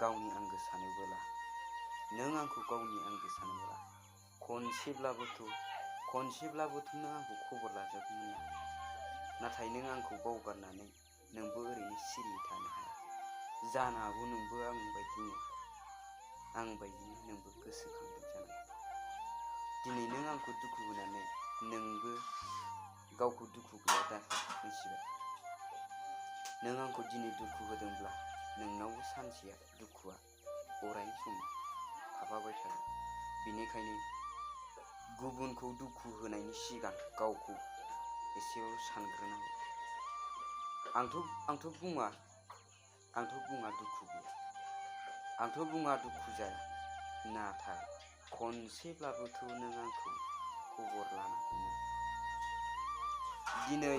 गावनि आंगो सानोबोला, नों आंखौ गावनि आंगो सानोबोला खनसेब्लाबोथ' नों आंखौ खबर लाजागौमोन ना। नाथाय नों आंखौ बावगारनानै नोंबो ओरैनो सिरि थानो हाया। जानो हागौ नोंबो आं बायदिनो नोंबो गोसोखांदों जानांगौ। दिनै नों आंखौ दुखु होनानै नोंबो गावखौ दुखु गैया दा मिथिबाय। नों आंखौ दिनै दुखु होदोंब्ला नोंनावबो सानसेया दुखुआ अराय सम थाफाबाय थागोन। बेनिखायनो गुबुनखौ दुखु होनायनि सिगां गावखौ एसेबाबो सानग्रोनांगौ। आंथ' बुङा दुखु गैया, आंथ' बुङा दुखु जाया। नाथाय खनसेब्लाबोथ' नों आंखौ खबर लानांगौमोन। दिनै